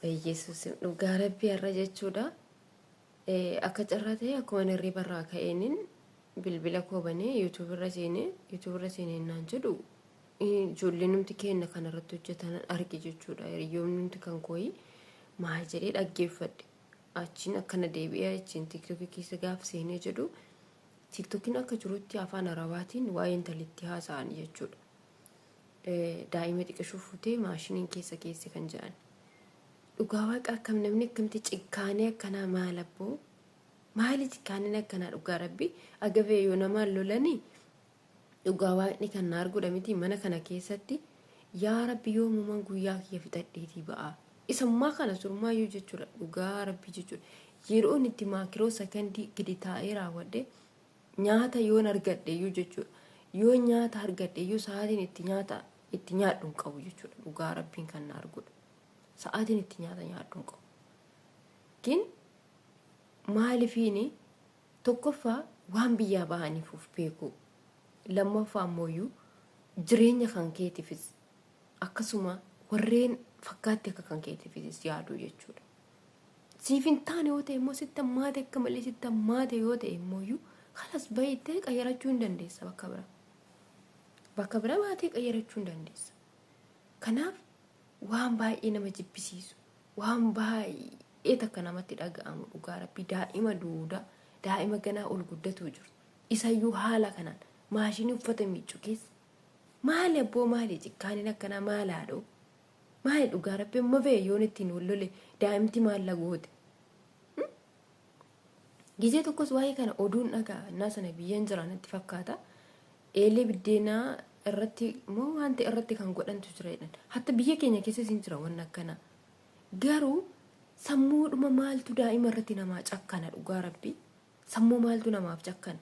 Yesuus, dhugaa Rabbii, har'a jechuudha. Akka carraa ta'e akkuma hirriba irraa ka'eenin bilbila koo banee YouTube irra seenee, YouTube irra seenee naan jedhu, ijoolleen numti keenya kanarratti hojjetan arge jechuudha. Hiriyoonni numti kan kooyi maal jedhee dhaggeeffadhe. Achiin akkana deebi'ee, achiin TikTokii keessa gaaf seenee jedhu, TikTokiin akka jirutti afaan Arabaatiin waa'ee intalittii haasa'an jechuudha. Daa'ima xiqqishuu fuutee maashiniin keessa keesse kan jedhan. Dhugaa Waaqa, akkam namni akkamitti cikkaanee akkanaa? Maal abboo? Maali cikkaaneen akkanaa? Dhugaa Rabbi, agafee yoo namaan lolanii, dhugaa Waaqni kan na arguudha miti, mana kana keessatti yaa Rabbi, yoomumaan guyyaa kiyya fixadheetii ba'a. Isummaa kana surmaayyuu jechuudha, dhugaa Rabbi jechuudha. Yeroon itti micro secondii gadi taa'ee raawwadhe nyaata yoon argadhe iyyuu jechuudha. Yoo nyaata argadhe iyyuu, sa'aatiin itti nyaata itti nyaadhu hin qabu jechuudha. Dhugaa Rabbiin kan na arguudha. Sa'aatiin itti nyaata nyaadhu hin qabu. Gin maalifiini? Tokkoffaa, waan biyyaa bahaniif of beeku. Lammaffaa ammoo jireenya kan keetiifis, akkasuma warreen fakkaatti akka kan keetiifis yaaduu jechuudha. Siif hin taane yoo ta'e immoo, sitti hammaate, akka malee sitti hammaate yoo ta'e immoo, kalas bahittee qayyarachuu hin dandeessa bakka biraa. Bakka biraa baatee qayyarachuu hin dandeessa. Kanaaf waan baay'ee nama jibbisiisu, waan baay'ee takka namatti dhaga'amu, dhugaa Rabbii, daa'ima duudaa, daa'ima ganaa ol guddatuu jiru. Isayyuu haala kanaan maashinii uffata miiccu keessa. Maali abboo, maali cikkaaniin akkanaa? Maal haadhoo? Maali, dhugaa Rabbi, amma ba'e yoon ittiin wal lole, daa'imti maal lagoote? Gizee tokkos waa'ee kana oduun dhagaa innaa sana biyyan jira natti fakkaata. Eelee biddeenaa irratti moo wanta irratti kan godhantu jira jedhan. Hatta biyya keenya keessas hin jira wanni akkanaa. Garuu sammuudhuma maaltu daa'ima irratti namaa cakkana, dhugaa Rabbi? Sammuu maaltu namaaf cakkana?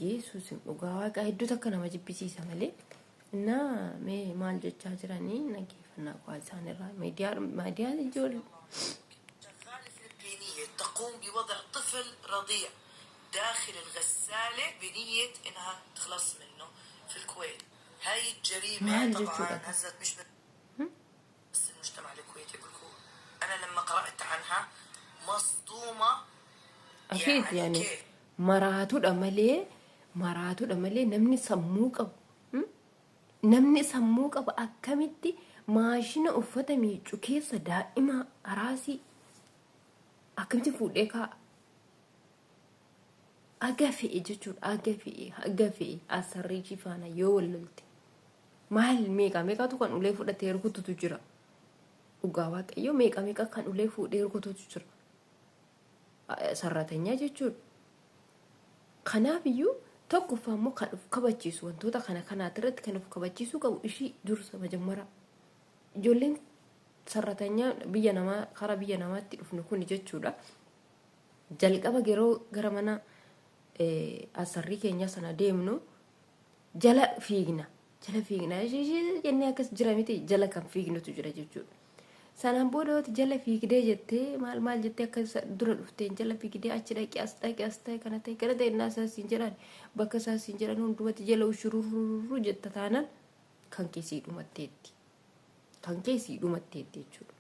Yesuus, dhugaa Waaqaa, hedduu takka nama jibbisiisa malee. Innaa mee maal jechaa jiranii dhaggeeffannaa qo'aa isaanirraa miidiyaa miidiyaa ijoollee. شغالة فلبينية تقوم بوضع طفل رضيع داخل الغسالة بنية انها تخلص منه في الكويت. هاي الجريمة maal طبعا jechuudha? هزت مش بس المجتمع الكويتي. بقول انا لما قرأت عنها مصدومة. Afiit يعني yaani كيف maraatuudha malee, maraatuudha malee, namni sammuu qabu, namni sammuu qabu akkamitti maashina uffata miiccu keessa daa'ima araasii akkamitti fuudhee kaa'a? Aga fe'e jechuudha, aga fe'e, aga fe'e asarriichi faana yoo wal lolte, maal meeqa meeqatu kan ulee fudhatee rukututu jira. Dhugaa Waaqayyo, meeqa meeqa kan ulee fuudhee rukututu jira. Sarratanyaa jechuudha. Kanaaf iyyuu tokkoffaa immoo kan of kabachiisu, wantoota kana kanaati irratti kan of kabachiisuu qabu ishii dursa majammara. Ijoolleen sarratanyaa biyya namaa, karaa biyya namaatti dhufnu kun jechuudha. Jalqaba yeroo gara mana asarrii keenyaa sana deemnu jala fiigna. Jala fiigna jennee akkas jira miti, jala kan fiignutu jira jechuudha. Sanaan booda yoo jala fiigdee jettee, maal maal jettee, akka dura dhufteen jala fiigdee achi dhaqi, as dhaqi, as ta'e, kana ta'e, kana ta'e, innaa isaa siin jedhan, bakka isaa siin jedhan hundumatti jala ushururru jetta taanaan, kan keessii dhumatteetti. Kan keessii dhumatteetti jechuudha.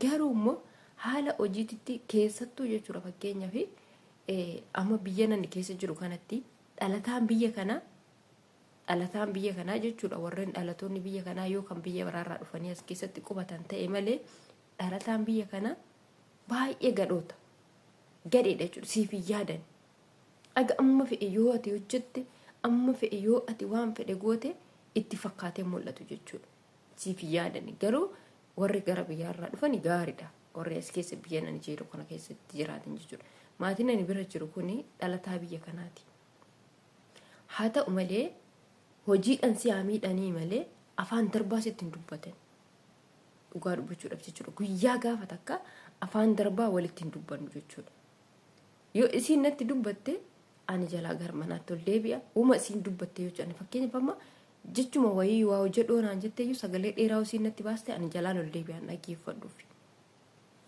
Garuu immoo haala hojiititti keessattuu jechuudha, fakkeenyaaf amma biyya nani keessa jiru kanatti dhalataan biyya kanaa, dhalataan biyya kanaa jechuudha, warreen dhalatoonni biyya kanaa yoo kan biyya biraarraa dhufanii as keessatti qubatan ta'e malee, dhalataan biyya kanaa baay'ee gadhoota, gadheedha jechuudha. Siif hin yaadan. Aga amma fe'e yoo ati hojjette, amma fe'e yoo ati waan fedhe goote, itti fakkaatee mul'atu jechuudha. Siif hin yaadan. Garuu warri gara biyyaarraa dhufani gaariidha, warri as keessa biyya nani jiru kana keessatti jiraatan jechuudha. Maatiin ani bira jiru kuni dhalataa biyya kanaati. Haa ta'u malee, hojiidhaan si haa miidhanii malee, afaan darbaa sitti hin dubbatan. Dhugaa dubbachuudhaaf jechuudha. Guyyaa gaafa takka afaan darbaa walitti hin dubbannu jechuudha. Yoo isiin natti dubbatte, ani jalaa gara manaatti ol deebi'a. Uuma isiin dubbatte yoo jedhan, fakkeenyaaf amma jechuma wayii waa hojjedhoo naan jette iyyuu, sagalee dheeraa isiin natti baaste, ani jalaan ol deebi'an dhaggeeffadhuuf.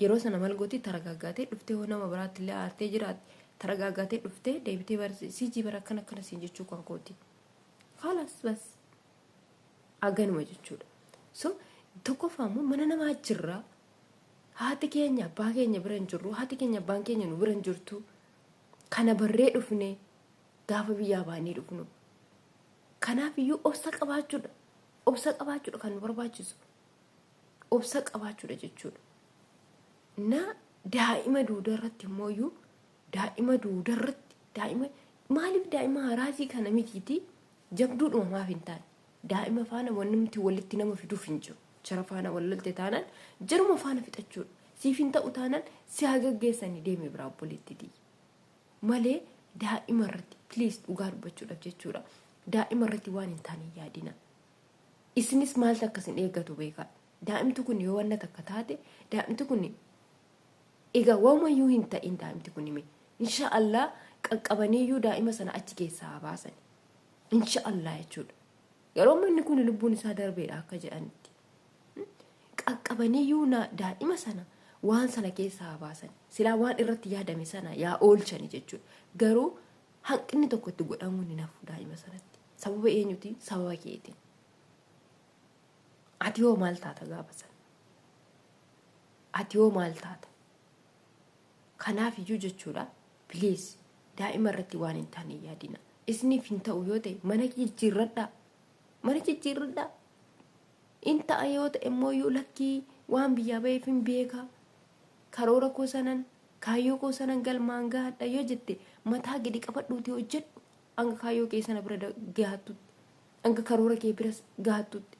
Yeroo sana maal gooti? Taragaaggaatee dhuftee, hoo nama biraatti illee aartee jiraatte, taragaaggaatee dhuftee deebitee siijii bara akkana akkana siin jechuu kan kooti. Khalas, bas, aganuma jechuudha. So Tokkoffaa immoo mana namaa jirra. Haati keenya abbaa keenya bira hin jirru, haati keenya abbaan keenya nu bira hin jirtu. Kana barree dhufne gaafa biyyaa baanee dhufnu. Kanaaf iyyuu obsa qabaachuudha. Obsa qabaachuudha kan nu barbaachisu. Obsa qabaachuudha jechuudha. Na daa'ima duuda irratti immoo iyyuu, daa'ima duuda irratti, daa'ima maaliif, daa'ima haraasii kana mitiiti, jabduudhuma maaf hin taane? Daa'ima faana wanti walitti nama fiduuf hin jiru. Jara faana wal lolte taanaan jaruma faana fixachuudha. Siif hin ta'u taanaan si haa gaggeessanii, deemi biraa obboleetti tiyya. Malee daa'ima irratti, please, dhugaa dubbachuudhaaf jechuudha. Daa'ima irratti waan hin taane hin yaadina. Isinis maaltu akkasin eeggatu beekaa. Daa'imti kun yoo wanna takka taate, daa'imti kun egaa waamumayyuu hin ta'in, daa'imti kun hime. Insha Allah qaqqabaniiyyuu daa'ima sana achi keessaa haa baasan. Insha Allah jechuudha. Yeroo inni kun lubbuun isaa darbeedha akka jedhanitti. Qaqqabaniiyyuu daa'ima sana waan sana keessaa haa baasan. Silaa waan irratti yaadame sana yaa oolchani jechuudha. Garuu hanqinni tokko itti godhamuun hin hafu daa'ima sanatti. Sababa eenyutiin? Sababa keetiin. Ati hoo maal taata gaafa sana? Ati hoo maal taata? Kanaaf iyyuu jechuudha, please, daa'ima irratti waan hin taane yaadina. Isiniif hin ta'u yoo ta'e mana jijjiirradhaa. Mana jijjiirradhaa. In ta'a yoo ta'e immoo iyyuu, lakkii, waan biyyaa ba'eef hin beeka. Karoora koo sanan, kaayyoo koo sanan galmaan gahadha yoo jette, mataa gadi qabadhuutii hojjedhu hanga kaayyoo kee sana bira gahattutti. Hanga karoora kee bira gahattutti.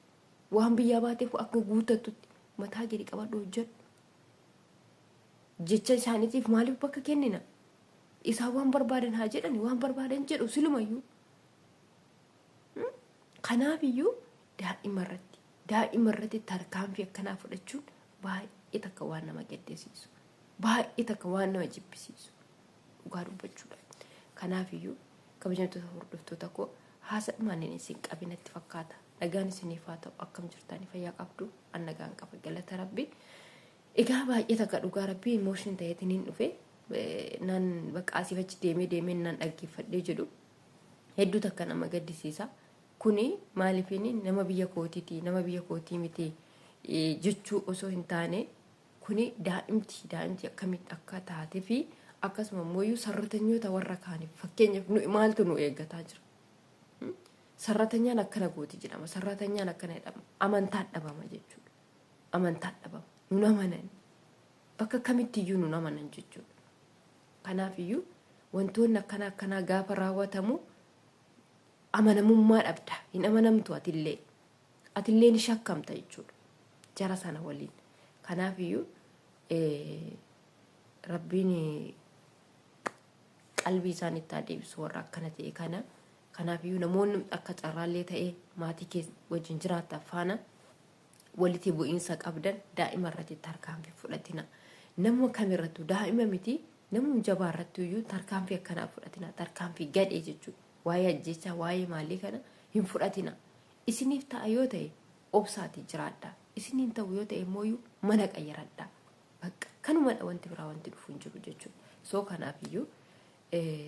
Waan biyyaa baateef akka guutattutti mataa gadi qabadhu, hojjedhu. Jecha isaaniitiif maaliif bakka kennina? Isaan waan barbaadan haa jedhani, waan barbaadan jedhu silumayyuu. Kanaaf iyyuu daa'ima irratti tarkaanfii akkanaa fudhachuun baay'ee takka waan nama gaddisiisu, baay'ee takka waan nama jibbisiisu dhugaa dubbachuudha. Kanaaf iyyuu kabajamtoota hordoftoota koo, haasadhumaan inni isin qabinatti fakkaata. Nagaan isiniif haa ta'u. Akkam jirtanii? Fayyaa qabdu? An nagaan qaba, galata Rabbi. Egaa baay'ee takka dhugaa Rabbii emotion ta'eetiin hin dhufe. Naan bakka asiif achi deemee deemee naan dhaggeeffadhee jedhu hedduu takka nama gaddisiisa. Kuni maaliifini nama biyya kootiiti, nama biyya kootii miti jechuu osoo hin taane, kuni daa'imti akkamitti akka taatee fi akkasuma immoo sarratanyoota warra kaaniif fakkeenyaaf nu maaltu nu eeggataa jira? Sarratanyaan akkana gooti jedhama. Sarratanyaan akkana jedhama. Amantaan dhabama jechuudha. Amantaan dhabama. Nun amanan. Bakka kamittiyyuu nun amanan jechuudha. Kanaaf iyyuu wantoonni akkana akkanaa gaafa raawwatamu amanamummaa dhabda. Hin amanamtu atillee. Atillee ni shakkamta jechuudha. Jara sana waliin. Kanaaf iyyuu Rabbiin qalbii isaanitti haa deebisu warra akkana ta'e kana. Kanaaf iyyuu namoonni akka carraallee ta'e maatii kee wajjin jiraattan faana walitti bu'iinsa qabdan, daa'ima irratti tarkaanfii fudhatina. Nama kamirrattuu, daa'ima miti, namni jabaa irratti iyyuu tarkaanfii akkanaa fudhatina. Tarkaanfii gadhee jechuudha. Waa'ee ajjechaa, waa'ee maalii kana hin fudhatina. Isiniif ta'a yoo ta'e obsaati jiraadha. Isiniin ta'u yoo ta'e immoo mana qayyaradha. Bakka kanumadha, wanti biraa wanti dhufu hin jiru jechuudha. So kanaaf iyyuu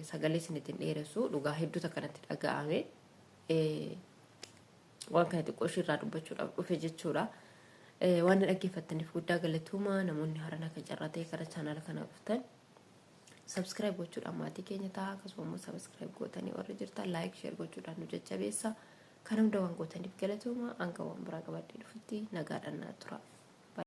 sagalee isinitti hin dheeressu, dhugaa hedduutu akkanatti dhaga'ame. Waan kana xiqqoo ishiirraa dubbachuudhaaf dhufe jechuudha. Waan na dhaggeeffattaniif guddaa galatooma. Namoonni haaraan akka carraa ta'e karaa chaanaala kana dhuftan, subscribe gochuudhaan maatii keenya ta'a. Akkasuma immoo subscribe gootanii warri jirtan like, share gochuudhaan nu jajjabeessa. Kan hunda waan gootaniif galatooma. Hanga waan biraa qabadhee dhufutti nagaadhaan naa tura.